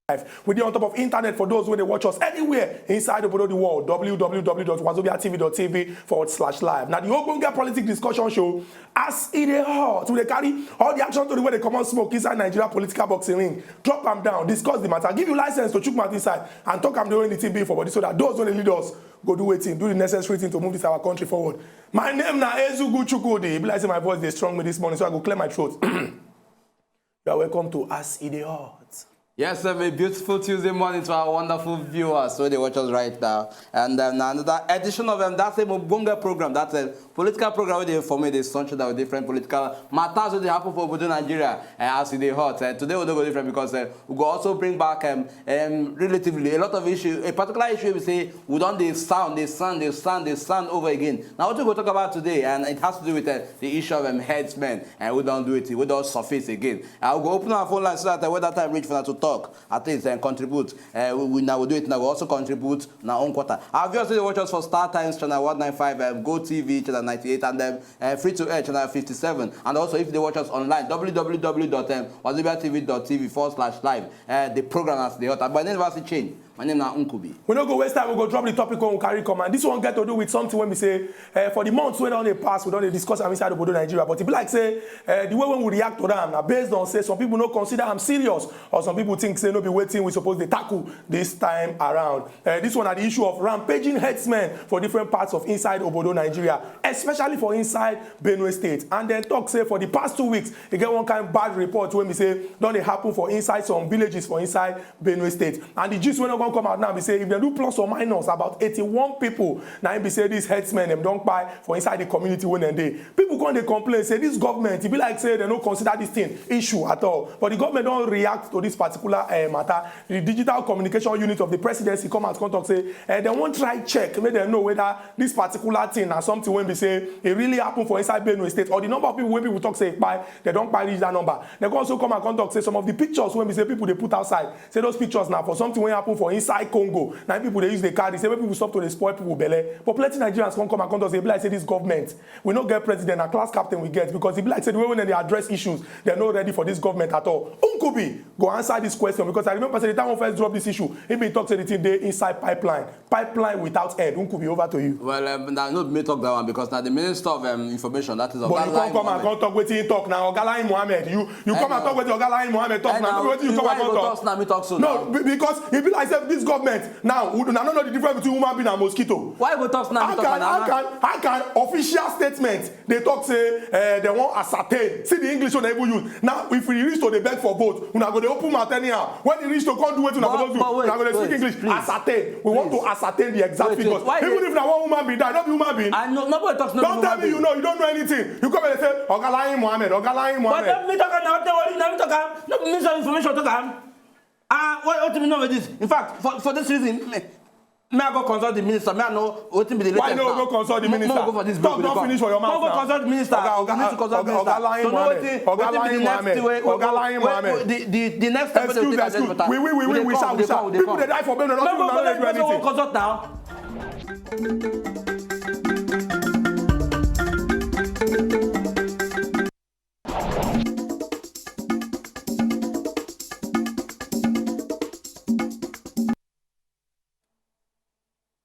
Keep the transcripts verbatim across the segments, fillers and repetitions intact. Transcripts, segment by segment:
Live. We dey on top of internet for those wey dey watch us anywhere inside obodo the world, w w w dot wazobia t v dot t v forward slash live. Na the ogbonge politic discussion show as e dey hot. We dey carry all the action tori wey dey comot smoke inside Nigeria political boxing ring, drop am down, discuss the matter, give you license to chook mouth inside and talk am the way the thing be for body, so that those wey dey lead us go do wetin, do the necessary thing to move this our country forward. My name na Ezugu Chukwudi. E be like say my voice dey strong me this morning, so I go clear my throat. You are welcome to As E Dey Hot. Yes, sir, a beautiful Tuesday morning to our wonderful viewers wey dey watch us right now. And um, na another edition of um, that same ogbonge program, that uh, political program wey dey inform you, dey sunshine with different political matters wey dey happen for obodo Nigeria, uh, as e dey hot. Uh, today we no go different because uh, we go also bring back um, um, relatively a lot of issues, a particular issue we say we don dey sound, dey sound, dey sound, dey sound over again. Na wetin we go talk about today, and it has to do with uh, the issue of um, herdsmen, and we don do it, we don surface again. I go open our phone line so that uh, when that time reach for una to talk, at least and contribute. Uh, we, we now will do it now. We also contribute in our own quarter. Our viewers dey watch us for Star Times channel one nine five, um, Go T V channel ninety-eight, and um, uh, free to air channel fifty-seven. And also, if they watch us online, w w w dot wazobia t v dot t v forward slash live. Uh, the program as dey hot. But my name never still change. My name na Nkubi. We no go waste time, we go drop the topic when we carry come. And this one get to do with something when we say, uh, for the months wey don dey pass, we don dey discuss am inside obodo Nigeria. But e be like say uh, the way when we react to am na based on say some people no consider am serious, or some people think say no be wetin we suppose dey tackle this time around. Uh, this one na the issue of rampaging herdsmen for different parts of inside obodo Nigeria, especially for inside Benue State. And dem talk say for the past two weeks, e get one kind bad report wey be say don dey happen for inside some villages for inside Benue State. And the gist wey don come out now be say if dem do plus or minus about eighty-one people, na im be say these herdsmen dem don kpai for inside the community wey dem dey. People come dey complain say this government, e be like say dem no consider this thing issue at all. But the government don react to this particular uh, matter. The digital communication unit of the presidency come out come talk say uh, dem wan try check make dem know whether this particular thing na something wey be say e really happen for inside Benue State, or the number of people wey people talk say e kpai, dem don kpai reach that number. Dem go also come and come talk say some of the pictures wey be say people dey put outside, say those pictures na for something wey happen for inside Congo. Na im people dey use dey carry, say make people stop to dey spoil people belle. But plenty Nigerians come come and come talk say e be like say this government, we no get president, na class captain we get, because e be like say the way wey dem dey address issues, dem no ready for this government at all. Nkubi go answer this question, because I remember say the time we first drop this issue, he bin talk say the thing dey inside pipeline. Pipeline without end. Nkubi, over to you. Well, um, na no be me talk that one, because na the Minister of um, Information, that is Oga Lai Mohammed. But you come come and come talk wetin he talk now, Oga Lai Mohammed. You you come and talk wetin Oga Lai Mohammed talk now. No be wetin you come and come talk. Why you go talk now? Me talk so now. No, be- because e be like say this government now, una no know the difference between human being and mosquito. Why you go talk now? Me talk now. How can how can how can official statement dey talk say uh, dem wan ascertain? See the English wey dem even use. Now if we reach to dey beg for vote, una go dey open mouth anyhow. When e reach to come do wetin una suppose do, una go dey speak English. Ascertain. We want to ascertain the exact figures. Even if na one human being die, no be human being. I know nobody talks no be human being. Don't tell me you know, you don't know anything. You come and say Oga Lai Mohammed, Oga Lai Mohammed. But me talk am now, tell you now, me talk am. No be Minister of Information talk am. Ah, what, what do you know with this? In fact, for, for this reason, me, me I go consult the minister. Me I know wetin be the latest. Why no go consult the minister? Mo go for this break. Talk don finish for your mouth now. Mo go consult the minister. Oga, Oga, we need to consult the minister. Oga Lai Mohammed. Oga Lai Mohammed. Oga Lai Mohammed. The the the next step wey we take. Excuse, excuse. We we we we we shout, we shout. People dey die for Benue, no do anything. Mo go consult now.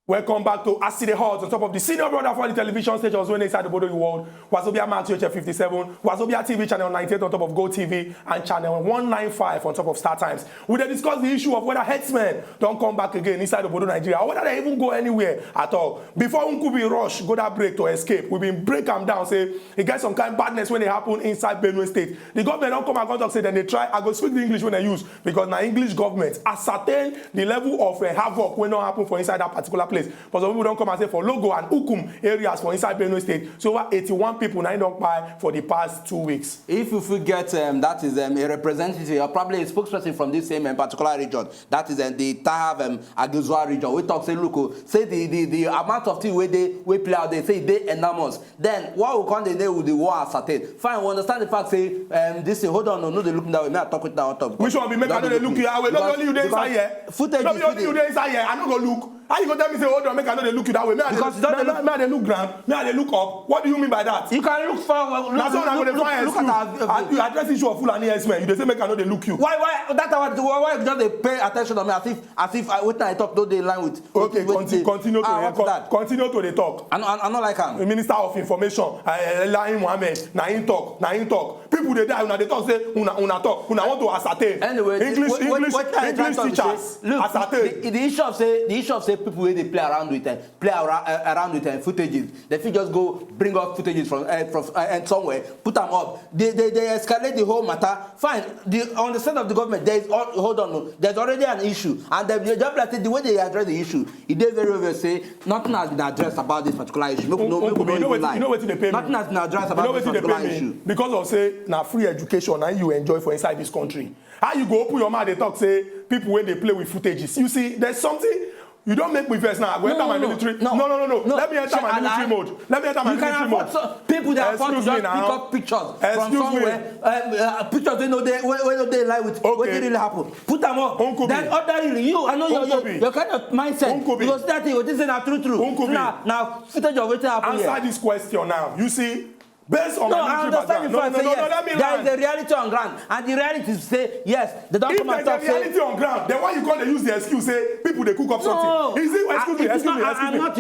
Welcome back to As E Dey Hot on top of the senior brother for the television stations wey dey inside the Bodo world. Wazobia Max U H F fifty-seven, Wazobia T V channel ninety-eight on top of Go T V and channel one ninety-five on top of Star Times. We dey discuss the issue of whether herdsmen don come back again inside Obodo Nigeria, or whether they even go anywhere at all. Before Nkubi rush go that break to escape, we been break am down say e get some kind badness wey dey happen inside Benue State. The government don come and come talk say dem dey try, I go speak the English wey dem use because na English government, ascertain the level of uh, havoc wey don happen for inside that particular place. But some people don come and say for Logo and Ukum areas for inside Benue State, so over eighty-one people na im don kpai for the past two weeks. If you fit get, um, that is, um, a representative or probably a spokesperson from this same, um, particular region, that is, um, the Tahav, um, Agizua region, we talk say, look, oh, say the, the, the amount of thing wey dey, wey play out there, say e dey enormous. Then what we come dey dey with the war ascertain. Fine, we understand the fact say, um, this thing, hold on, no, no dey look me that way. Make I talk with that on top. Which one be make I no dey look you that way? No be only you dey inside here. Footage, no be only you dey inside here. I no go look. How you go tell me say, hold on, make I no dey look you that way? Make I dey look ground, make I dey look up. What do you mean by that? You can look far. Na so una go dey find excuse. As you address issue of Fulani herdsmen, you dey say make I no dey look you. Why, why that, why, why you just dey pay attention to me as if, as if I, wetin I talk no dey in line with? Okay, continue to dey talk. I no, I no like am. The Minister of Information, uh, Lai Mohammed, na him talk, na him talk. People dey die, una dey talk say una, una talk, una want to ascertain. Anyway, English, English, English teachers, look, ascertain. The, the issue of say, the issue of say people wey dey play around with, uh, play around, uh, around with, uh, footages, they fit just go bring up footages from, uh, from, uh, and somewhere, put am up. They, they, they escalate the whole matter. Fine. The, on the side of the government, there is al-, hold on, no, there's already an issue, and they, they just like say the way they address the issue, e dey very obvious say nothing has been addressed about this particular issue. Make we no, make we no even lie. You know wetin dey pain me? Nothing has been addressed about this particular issue. Because of say na free education na you enjoy for inside this country. How you go open your mouth dey talk say people wey dey play with footages? You see, there's something. You don make me vex now. I go enter my military. No, no, no, no. Let me enter my military mode. Let me enter my military mode. People dey afford to just pick up pictures from somewhere. Um, uh, pictures wey no dey, wey, wey no dey in line with wetin really happen. Put am up. Then ordinarily, you, I know your, your, your kind of mindset. You go see that thing, you go think say na true, true. Na, na footage of wetin happen here. Answer this question now. You see, based on my military background. No, I understand the fact say yes, there is a reality on ground, and the reality is say yes, they don come and talk say. If there's a reality on ground, then why you come dey use the excuse say people dey cook up something? Is it, excuse me, excuse me,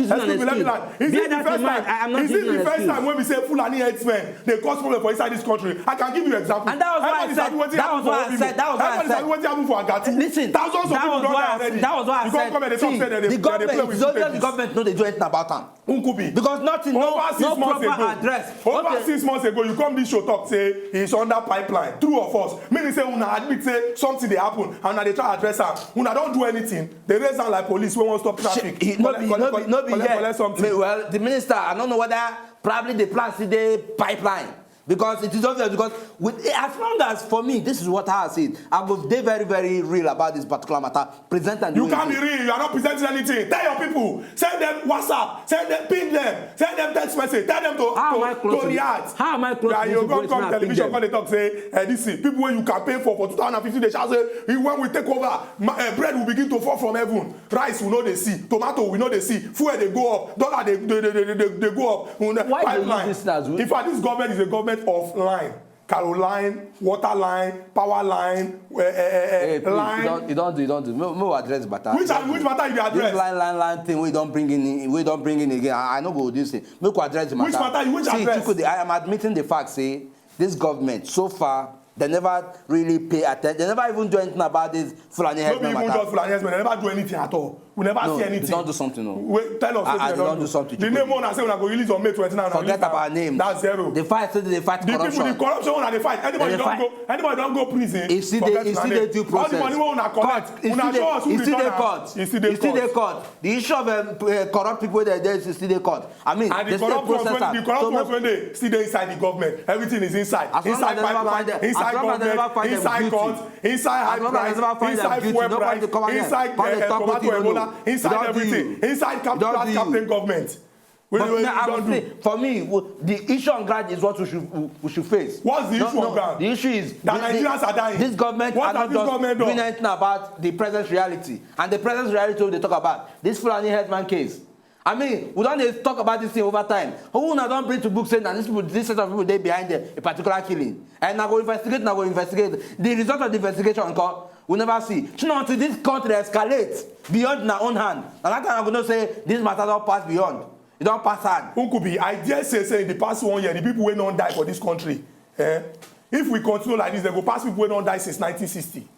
excuse me, let me land. Is it the first time? Is it the first time when we say Fulani herdsmen dey cause problem for inside this country? I can give you example. And that was why I said, that was why I said, that was why I said. Everybody sabi wetin happen for Agatu. Listen, thousands of people don die already. That was why I said, see, the government, the government no dey do anything about am. Nkubi. Because nothing, no, no proper address. Over six months ago, you come this show talk say it's under pipeline. True or false? Meaning say una admit say something dey happen and una dey try address am. Una don do anything. They raise am like police wey wan stop traffic. Collect, collect, collect something. Well, the minister, I don't know whether probably the plan still dey pipeline. Because it is obvious, because with, as long as, for me, this is what I see it, I go dey very, very real about this particular matter. Present and do it. You can't be real. You are not presenting anything. Tell your people. Send them WhatsApp. Send them, ping them. Send them text message. Tell them to, to react. How am I close to this situation? You go come television, come dey talk say, eh, this thing, people wey you campaign for for two thousand and fifteen, they shout say, "Eh, when we take over, ma-, eh, bread will begin to fall from heaven." Rice we no dey see, tomato we no dey see, fuel dey go up, dollar dey, dey, dey, dey, dey, dey go up. Why you dey use this as we? In fact, this government is a government of line. Caroline, water line, power line, eh, eh, eh, eh, line. Hey, please, you don, you don do, you don do. Make, make we address matter. Which, which matter you dey address? This line, line, line thing wey you don bring in, wey you don bring in again. I, I no go do this thing. Make we address the matter. Which matter? Which address? See, Chukwudi, I am admitting the fact say this government so far, they never really pay attention. They never even do anything about this Fulani herdsmen matter. No be even just Fulani herdsmen. They never do anything at all. We never see anything. No, they don't do something, no. Wait, tell us wetin they don do. The name una say una go release on May twenty-nine, una release am. Forget about names. That's zero. They fight, say they fight corruption. The people, the corruption una dey fight. Anybody don go, anybody don go prison? If still dey, if still dey due process. All the money wey una collect, una show us who return am. E still dey court. E still dey court. The issue of, um, uh, corrupt people wey dey there still dey court. I mean, and the corrupt ones wey dey still dey inside the government. Everything is inside. Inside pipeline, inside government, inside court, inside high price, inside fuel price, inside, eh, tomato, Ebola, inside everything, inside class captain government. But now, I would say, for me, the issue on ground is what we should, we, we should face. What's the issue on ground? The issue is that Nigerians are dying. This government are not just doing anything about the present reality. And the present reality wey they talk about, this Fulani herdsman case. I mean, we don dey talk about this thing over time. Who una don bring to book say na these people, this set of people dey behind a particular killing? And una go investigate, una go investigate. The result of the investigation nko, we never see. Shey na until this country escalate beyond una own hand, na that time una go know say this matter don pass beyond. E don pass hand. Nkubi, I dare say, say in the past one year, the people wey don die for this country, eh, if we continue like this, they go pass people wey don die since nineteen sixty.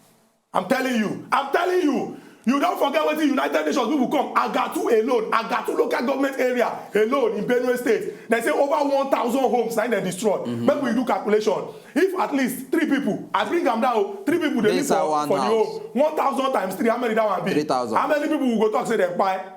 I'm telling you, I'm telling you, you don forget wetin United Nations people come. Agatu alone, Agatu local government area alone in Benue State, they say over one thousand homes na dem destroy. Make we do calculation. If at least three people, I bring am down, three people dey live for, for the home. One thousand times three, how many that one be? Three thousand. How many people we go talk say dem kpai?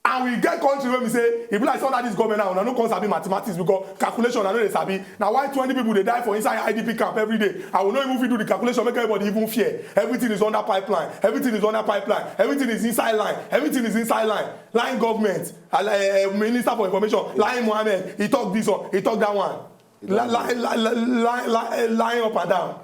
And we get country wey be say e be like say under this government now, una no come sabi mathematics because calculation una no dey sabi. Na why twenty people dey die for inside I D P camp every day. I will not even fit do the calculation, make everybody even fear. Everything is under pipeline. Everything is under pipeline. Everything is inside line. Everything is inside line. Line government. Uh, uh, Minister for Information, Lai Mohammed, he talk this one, he talk that one. Line up and down.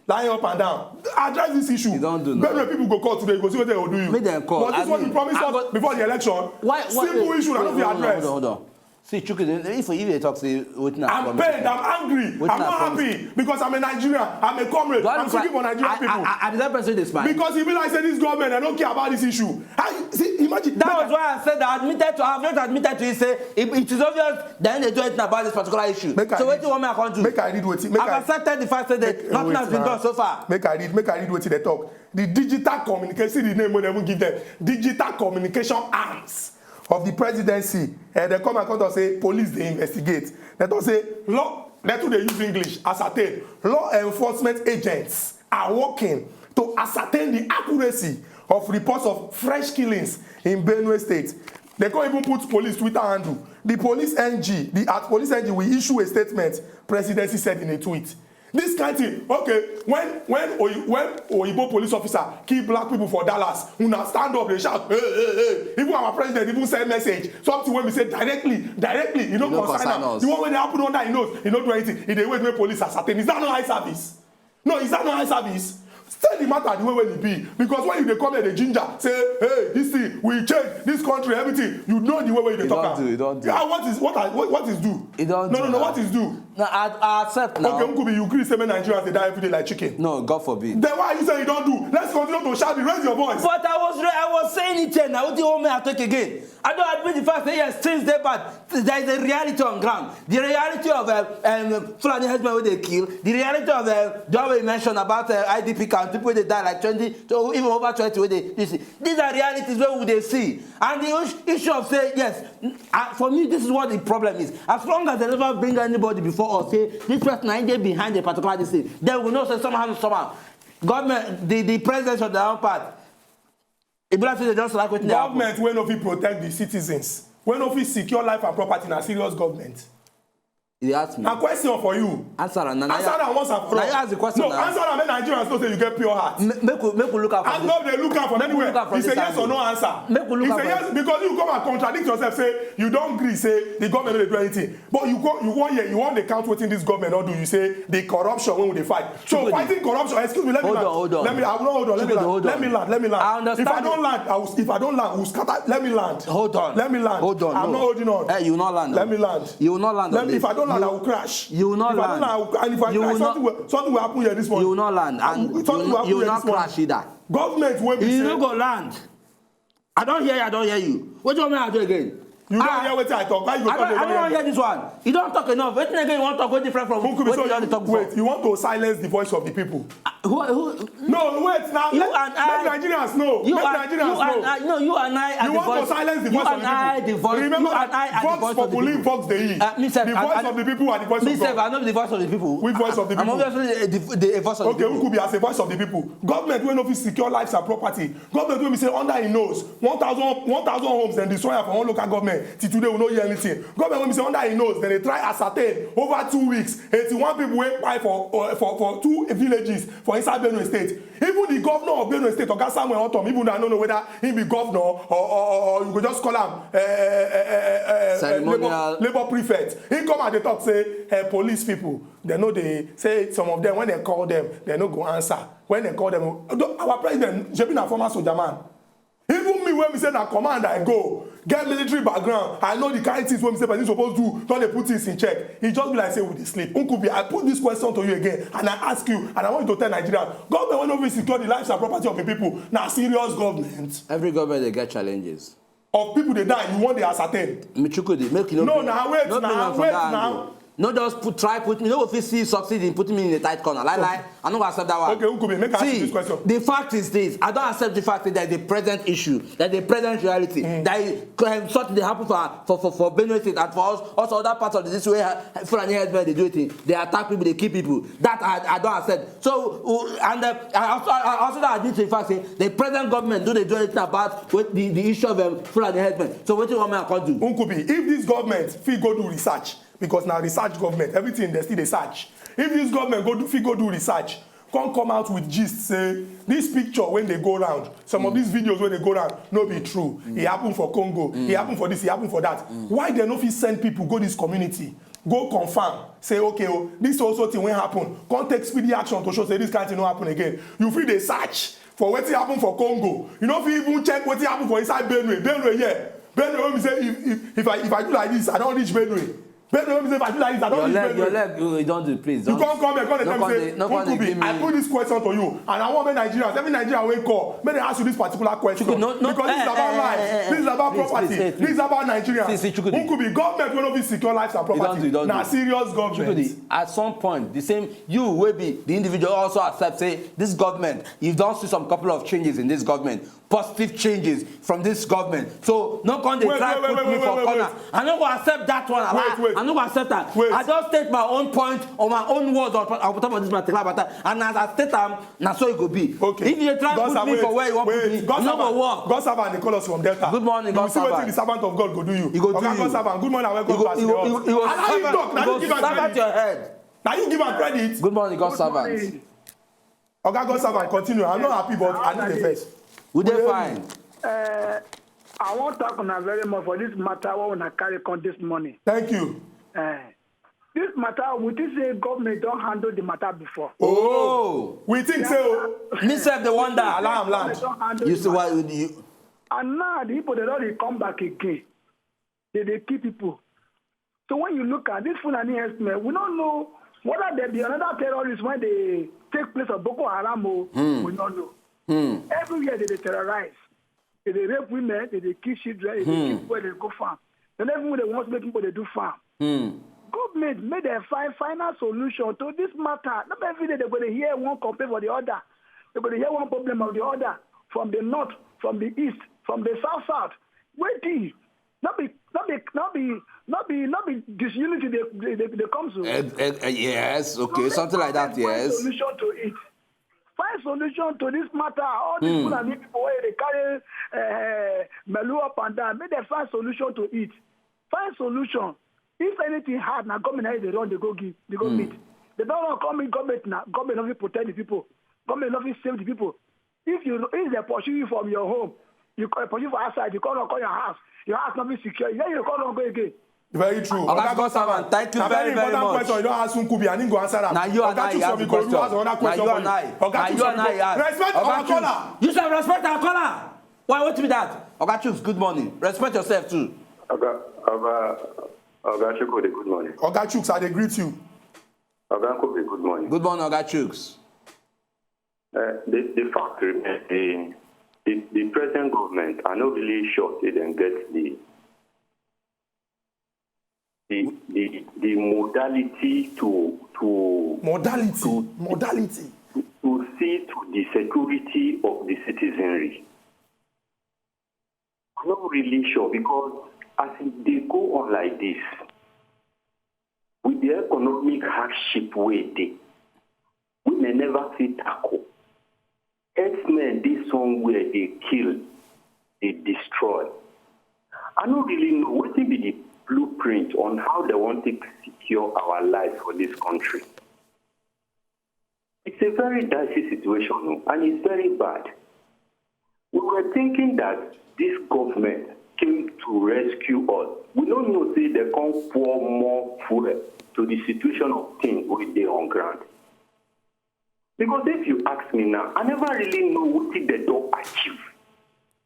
Lying up and down. Address this issue. You don't do now. People go call today, you go see what they will do you. Make them call. But this is what you promised us before the election. Why? Simple issue. I don't feel addressed. Hold on, hold on. See, Chuku, if you talk, say, I'm pained, I'm angry, I'm not happy because I'm a Nigerian, I'm a comrade, I'm speaking for Nigerian people. I, I, I, I, person this man. Because he be like say this government, I don't care about this issue. I, see, imagine. That was why I said I admitted to, I've not admitted to it, say it, it is obvious. Then they do anything about this particular issue. So what do you want me to do? Make I read wetin. I've accepted the fact that nothing has been done so far. Make I read. Make I read wetin they talk. The digital communication. See the name wey they even give them. Digital communication arms of the presidency. Eh, they come and come to say police dey investigate. They talk say law. They too dey use English. Ascertain. Law enforcement agents are working to ascertain the accuracy of reports of fresh killings in Benue State. They can't even put police Twitter handle. The police N G, the at police N G will issue a statement, presidency said in a tweet. This kind thing, okay, when when Oyi- when Oyibo police officer kill black people for Dallas, una stand up, they shout, hey, hey, hey. Even our president even send message, something wey we say directly, directly, you know, no concern us. The one wey dey happen under him nose, he no do anything. He dey wait make police ascertain. Is that not eye service? No, is that not eye service? State the matter the way wey e be, because when you dey come here dey ginger say, hey, this thing we change this country, everything, you know the way wey you dey talk am. Yeah, what is what are, what, what is do? No, no, no, what is do? No, I, I accept now. Okay, Nkubi, you gree say make Nigerians dey die every day like chicken. No, God forbid. Then why are you saying you don't do? Let's continue to shout it, raise your voice. But I was re- I was saying it here now. What do you want me to talk again? I don't admit the fact that yes, things dey bad. There is a reality on ground. The reality of uh, um, Fulani headmen wey dey kill. The reality of uh, the one wey you mentioned about uh, I D P camp, people wey dey die like twenty, so even over twenty wey dey. You see, these are realities wey we dey see. And the issue of say yes, uh, for me this is what the problem is. As long as they never bring anybody before us say this person na dey behind a particular this thing, then we know say somehow somehow government, the the president of their own part. E be like say they just like wetin dey happen. Government wey no fit protect the citizens, wey no fit secure life and property, na serious government. You dey ask me. Na question for you. Answer am. Answer am once and for all. Na you ask the question. No, answer am make Nigerians know say you get pure heart. Make we make we look am from. As God dey look am from anywhere, it's a yes or no answer. Make we look am from. It's a yes because you come and contradict yourself say you don gree say the government no dey do anything. But you go, you wan hear, you wan dey count wetin this government don do. You say the corruption wey we dey fight. So fighting corruption, excuse me, let me land. Hold on, hold on. Let me, I will not hold on. Let me land. Let me land. Let me land. I understand. If I don't land, I will, if I don't land, we will scatter. Let me land. Hold on. Let me land. Hold on. I'm not holding on. Hey, you will not land. Let me land. You will not land. If I don't land, I will crash. You will not land. If I don't land, I will, and if I crash, something will, something will happen here this morning. You will not land. And something will happen here this morning. You will not crash either. Government wey be say you no go land. I don hear you, I don hear you. Wetin you want me to do again? You don hear wetin I talk? Why you go talk again? I don hear this one. You don talk enough. Wetin again you wan talk wey different from wetin you don dey talk before? Wait, you want to silence the voice of the people? Who, who? No, wait now. You and I. Make Nigerians know. Make Nigerians know. No, you and I are the voice. You want to silence the voice of the people. You and I are the voice. Remember that vox populi, vox Dei. The voice of the people are the voice of God. Me sef, I no be the voice of the people. Which voice of the people? I'm obviously the, the, the voice of the people. Okay, who could be as a voice of the people? Government wey no fit secure lives and property. Government wey be say under im nose, one thousand, one thousand homes dem destroy am for one local government. Till today, we no hear anything. Government wey be say under im nose, dem dey try ascertain over two weeks, eighty-one people wey kpai for, uh, for, for two villages for inside Benue State. Even the governor of Benue State, Oga Samuel Ortom, even though I no know whether he be governor or, or, or, or you go just call am, uh, uh, uh, uh, uh, ceremonial labor, labor prefect. He come and dey talk say, uh, police people, they no dey say some of them, when they call them, they no go answer. When they call them, our president, shebi na former soldier man. Even me, when we say na command I go, get military background, I know the kind things wey we say person suppose do, don dey put things in check. E just be like say we dey sleep. Nkubi, I put this question to you again, and I ask you, and I want you to tell Nigerians, government wey no fit secure the lives and property of the people, na serious government. Every government dey get challenges. Of people dey die, you wan dey ascertain? Michukudi, make you no. No, na wait, na wait, na. No just put, try put me, no go fit see succeed in putting me in a tight corner. Lie, lie, I no go accept that one. Okay, Nkubi, make I ask you See, this question. The fact is this. I don't accept the fact that there's a present issue, that the present reality, that um, something dey happen for, for, for, for Benue State and for us, also other parts of the this way, uh, Fulani headsmen dey do it. They attack people, they kill people. That I, I don't accept. So, uh, and uh, I also, I also don't admit to the fact say the present government no dey do anything about what the, the issue of um, Fulani headsmen. So wetin one man come do? Nkubi, if this government fit go do research, because na research government, everything they still dey search. If this government go do, fit go do research, come come out with gist say this picture wey dey go round, some of these videos wey dey go round no be true. E happen for Congo, e happen for this, e happen for that. Why dem no fit send people go this community, go confirm, say okay o, this also thing wey happen, come take speedy action to show say this kind thing no happen again. You fit dey search for wetin happen for Congo, you no fit even check wetin happen for inside Benue. Benue here, Benue wey be say if if if I if I do like this, I don reach Benue. Benue wey be say if I do like this, I don Your reach leg, your Benue. Leg, you don dey please. You Don't, come come here, come dey no tell me come say, dey, no come dey Nkubi, give me. I put this question to you, and I want make Nigerians, every Nigerian wey call, make dem ask you this particular question. Chuku, no, no, Because this is eh, about eh, life. eh, eh, This is about please, property. please, eh, please. This is about Nigerians. See, see, Chukwudi. Nkubi, government wey no fit secure lives and You don property. do, you don Na do. Serious government. Chukwudi, at some point, the same you wey be the individual also accept say this government, you don see some couple of changes in this government, positive changes from this government. So no come dey Wait, try wait, wait, put wait, me wait, for wait, corner. Wait. I no go accept that one. Wait, wait. I no go accept that. Wait. I just state my own point on my own words on, on top of this particular matter, and as I state am, na so e go be. Okay. If you try God put serve- me wait, for where you wan wait. Put me, e God no serve- go work. God serve and dey call us from Delta. Good morning, You God see wetin servant. The servant of God go do you. He go do Oga God you. Servant, good morning and You welcome go, back to you the go, you house. go, you go And how you serve, talk? Na you you go give am serve at credit. Your head. Na you give am credit. Good morning, God servant. Oga God servant, continue. I'm not happy, but I need the first. We dey fine. Uh, I wan talk una very much for this matter wey una carry come this morning. Thank you. Uh, this matter, we think say government don handle the matter before. Oh, We think so. Me sef dey wonder. Alarm land. Government don handle You the see matter. Why you? And now the people, they don dey come back again. They dey kill people. So when you look at this Fulani herdsmen, we don't know whether there be another terrorist when they take place of Boko Haram. Oh, we don't know. Everywhere they dey terrorize. They dey rape women, they dey kill children, they dey kill people, they go farm. Then everywhere they want to make people they do farm. Government make dem find final solution to this matter. No be every day they go dey hear one complaint for the other. They go dey hear one problem of the other from the north, from the east, from the south, south. Wetin? No be, no be, no be, no be, no be disunity dey dey dey dey come to. Eh, eh, eh, yes, okay, Make something like that. government find Yes. Solution to it. Find solution to this matter. All these Fulani people wey dey carry uh, melu up and down, make dem find solution to it. Find solution. If anything hard, na government na dey run, dey go give, dey go meet. They don run come meet government na government no fit protect the people. Government no fit save the people. If you if they pursue you from your home, you co- pursue for outside, you come run come your house. Your house no fit secure. Then you come run go again. Very true. Oga God servant, thank you Na very, very very important much. Question. You don ask Nkubi and he go answer am. Na you and Oga I Chuks ask from the Ikorodu question. Has another Na question you for and you. I. Oga Na Chuks you from and I Ikorodu. ask. Respect Oga our Chuks, caller. You should respect our caller. Why wetin be that? Oga Chuks, good morning. Respect yourself too. Oga, Oga, Oga Chukwudi, good morning. Oga Chuks, I dey greet you. Oga Nkubi, good morning. Good morning, Oga Chuks. Uh, the, the fact remains, the, the, the present government are not really sure they then get the the the, the modality to to Modality. Modality. to see to the security of the citizenry. I'm not really sure because as it dey go on like this, with the economic hardship wey dey, women never fit tackle. Herdsmen dey somewhere dey kill, dey destroy. I no really know wetin be the blueprint on how they wan take secure our life for this country. It's a very dicey situation, oh, and it's very bad. We were thinking that this government came to rescue us. We don't know say they come pour more fuel to the situation of things wey dey on ground. Because if you ask me now, I never really know wetin they don achieve.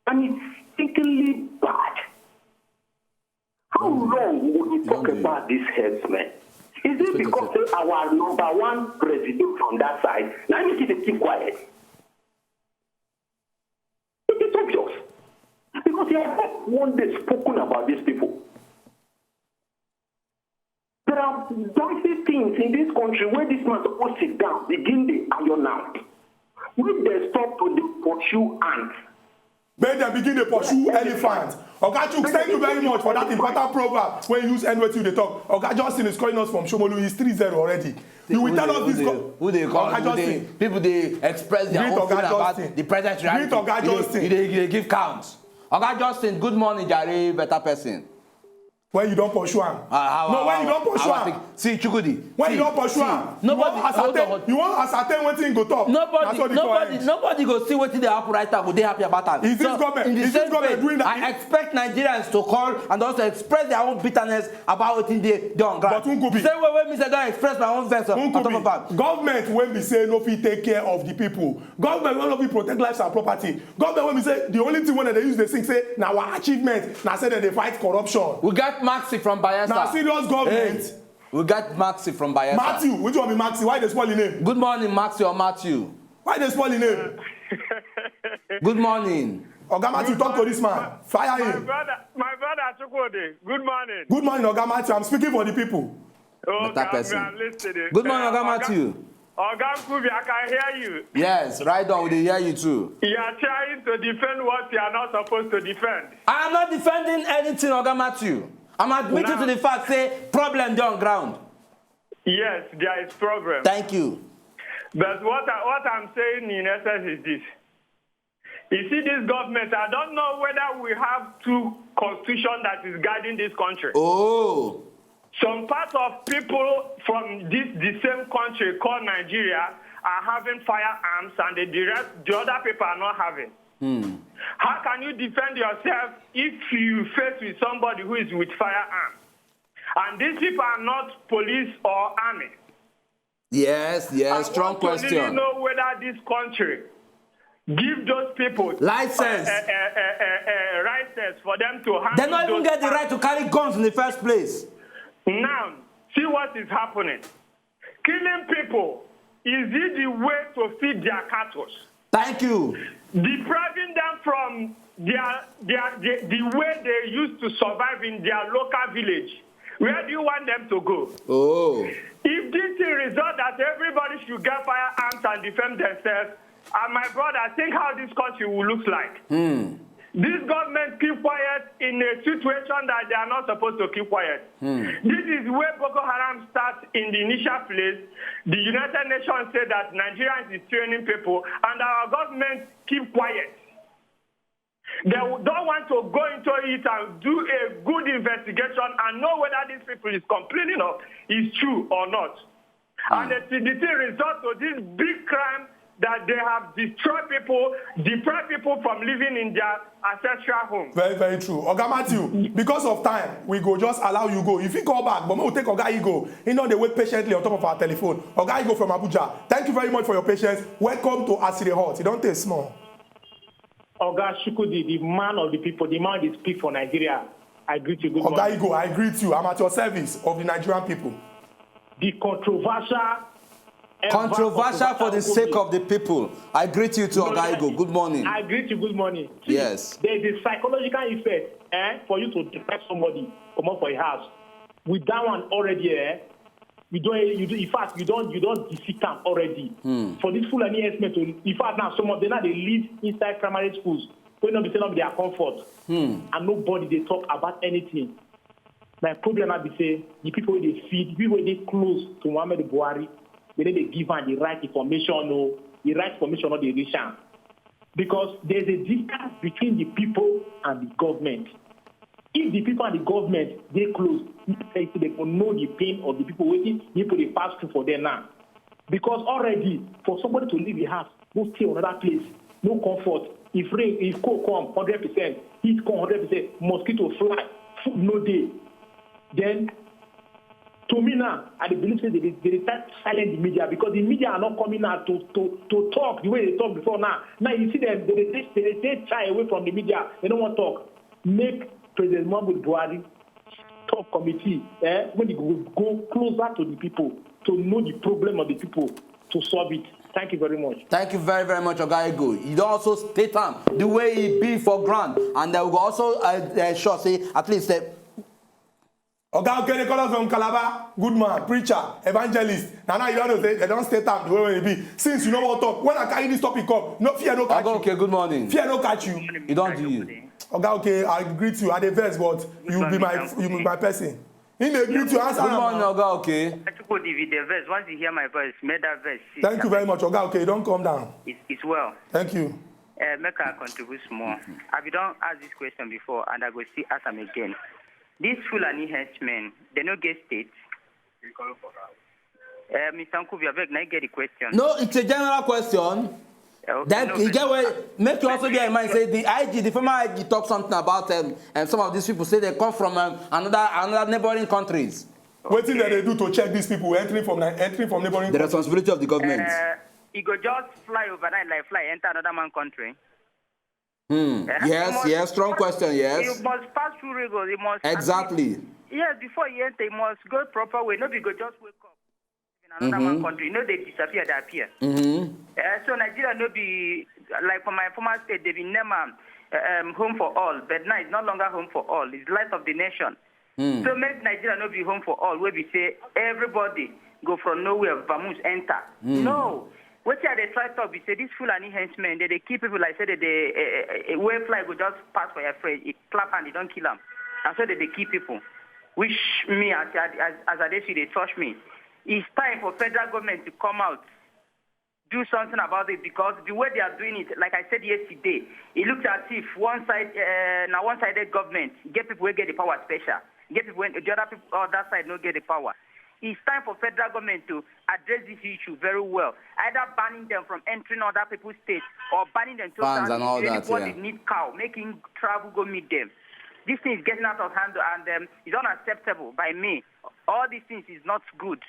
And it's stinkingly bad. How long will we talk about this herdsmen? Is it because say our number one president from that side, na him make e dey keep quiet? It is obvious. Because he has not one day spoken about these people. There are dicey things in this country where this man suppose sit down, begin dey iron out. Make dem stop to dey pursue ants. Make dem begin dey pursue elephant. Oga Chuks, thank you very much for that important proverb wey you use end wetin you dey talk. Oga Justin is calling us from Shomolu, he's three zero already. You will tell us this. Who dey call? Oga Justin. People dey express their own feeling about the president. Greet Oga Justin. You dey give count. Oga Justin, good morning, jare, better person. When you don pursue am. Ah, how, no, when you don pursue am. See, Chukwudi. When you don pursue am. Nobody. You wan ascertain wetin go talk. Nobody. Nobody go see wetin dey happen right now go dey happy about am. Is this government? Is this government doing that? I expect Nigerians to call and also express their own bitterness about wetin dey dey on ground. But Nkubi. Same way wey me sef don express my own vex on top of am. Government wey be say no fit take care of the people. Government wey no fit protect lives and property. Government wey be say the only thing wey dem dey use dey sing say na our achievement na say dem dey fight corruption. We get Maxi from Bayelsa. Na serious government. Hey, we get Maxi from Bayelsa. Matthew, which one be Maxi? Why you dey spoil him name? Good morning, Maxi or Matthew. Why you dey spoil him name? Good morning. Oga Matthew, talk to this man. Fire him. My brother, my brother Chukwudi, good morning. Good morning, Oga Matthew. I'm speaking for the people. Okay, I'm listening. Good morning, Oga Matthew. Oga Nkubi, I can hear you. Yes, right on, we dey hear you too. You are trying to defend what you are not supposed to defend. I am not defending anything, Oga Matthew. I'm admitting to the fact say problem dey on ground. Yes, there is problem. Thank you. But what I, what I'm saying in essence is this. You see, this government, I don't know whether we have two constitution that is guiding this country. Oh. Some part of people from this the same country called Nigeria are having firearms and the, the rest, the other people are not having. Hmm. How can you defend yourself if you face with somebody who is with firearms? And these people are not police or army. Yes, yes, strong question. I want to really know whether this country give those people license, uh, uh, uh, uh, uh, license for them to handle. They don't even get the right to carry guns in the first place. Now, see what is happening. Killing people, is it the way to feed their cattle? Thank you. Depriving them from their, their, the, the way they used to survive in their local village. Where do you want them to go? Oh. If this thing result that everybody should get firearms and defend themselves, and my brother, think how this country will look like. Hmm. This government keep quiet in a situation that they are not supposed to keep quiet. Hmm. This is where Boko Haram starts in the initial place. The United Nations said that Nigerians is training people, and our government keep quiet. They don't want to go into it and do a good investigation and know whether these people is complaining of is true or not. And the, the thing result to this big crime that they have destroyed people, deprived people from living in their ancestral home. Very, very true. Oga Matthew, because of time, we go just allow you go. If you call back, but we will take Oga Igo. He know they wait patiently on top of our telephone. Oga Igo from Abuja, thank you very much for your patience. Welcome to Asire Hot. You don't take small. Oga Shukudi, the man of the people, the man dey speak for Nigeria. I greet you. Good morning. Oga Igo, I greet you. I'm at your service of the Nigerian people. The controversial. Controversial for the sake of the people. I greet you too, Oga Igo. Good morning. I greet you. Good morning. Yes. There is a psychological effect, eh, for you to deprive somebody, comot for a house. With that one already, eh, you don, you do, in fact, you don, you don defeat am already. Hmm. For this Fulani herdsmen to, in fact, now some of them now dey live inside primary schools wey no be say no be their comfort. Hmm. And nobody dey talk about anything. My problem now be say the people wey dey feed, people wey dey close to Muhammadu Buhari, they no dey give am the right information o. The right information no dey reach am. Because there's a distance between the people and the government. If the people and the government dey close, they go know the pain of the people wey people dey pass through for there now. Because already, for somebody to leave the house, go stay another place, no comfort. If rain, if cold come, hundred percent, heat come, hundred percent, mosquito fly, food no dey. Then to me now, I dey believe say they dey, they dey try silent the media because the media are not coming out to, to, to talk the way they talk before now. Now you see them, they dey, they dey, they dey shy away from the media. They no wan talk. Make President Muhammadu Buhari talk committee, eh, when he go, go closer to the people to know the problem of the people to solve it. Thank you very much. Thank you very, very much, Oga Ego. You don also state am the way e be for ground, and uh, we go also uh, uh, sure say at least uh, Oga Okere, call us from Calabar. Good man, preacher, evangelist. Now, now you don't know say they don't stay time the way wey e be. Since you know what talk, when I carry this topic come, no fear, no catch Oga you. Okay, good morning. Fear no catch you. You don't do you. Oga Oke, I greet you. I dey vex, but you be my you be my person. He dey greet you, answer Good am morning, now. Oga Oke. Chukwu D V dey vex. Once you hear my voice, make that vex cease. Thank you very much, Oga Oke. You don come down. It's, it's well. Thank you. Uh, make I contribute small. I be don ask this question before, and I go still ask am again. This Fulani henchmen, they no get state. Uh, Mister Nkubi, abeg, na you get the question. No, it's a general question. Uh, okay, Then no, you but- get where make you also bear in mind say the I G, the former I G, talk something about um, um, some of these people say they come from um, another another neighboring countries. Wetin dem dey do to check these people entering from Ni- entering from neighboring The countries? Responsibility of the government. Uh, he go just fly overnight like fly enter another man country. Hmm. Eh? Yes, He must- yes, strong question, yes. He must pass through rigors. He must Exactly. Yes, before he enter, he must go proper way. No be go just wake up in another Mm-hmm. man country. No, they disappear, they appear. Mm-hmm. Uh, so Nigeria no be like for my former state, they be name am uh, um, home for all, but now it's no longer home for all. It's life of the nation. Hmm. So make Nigeria no be home for all. Where we say everybody go from nowhere, vamoose enter. Hmm. No. Wetin I dey try talk be say these Fulani henchmen, they dey kill people like say they dey uh, uh, where fly go just pass for your friend, it clap and they don't kill am, and so they dey kill people. Which me as as as I dey see, they touch me. It's time for federal government to come out, do something about it, because the way they are doing it, like I said yesterday, it looks as if one side uh, na one-sided government get people wey get the power special, get people wey the other people other side no get the power. It's time for federal government to address this issue very well, either banning them from entering other people's states or banning them Bans totally. And all that, Anybody yeah. Need cow, making travel go meet them. This thing is getting out of hand, and um, it's unacceptable by me. All these things is not good.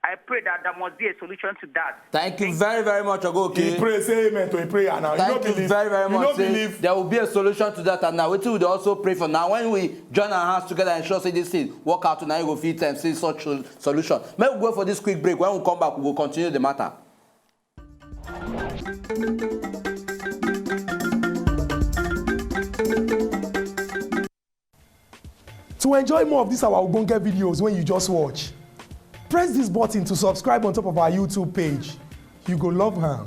I pray that there must be a solution to that. Thank you very, very much, Oga Oke. He pray, say amen to a prayer now. Thank you you no believe. Very, very You much. no Say believe. There will be a solution to that, and now wetin we dey also pray for now. When we join our hands together and ensure say this thing work out, now you go fit um, see such sol- solution. Make we go for this quick break. When we come back, we will continue the matter. To enjoy more of these our ogbonge videos when you just watch, press this button to subscribe on top of our YouTube page. You go love am.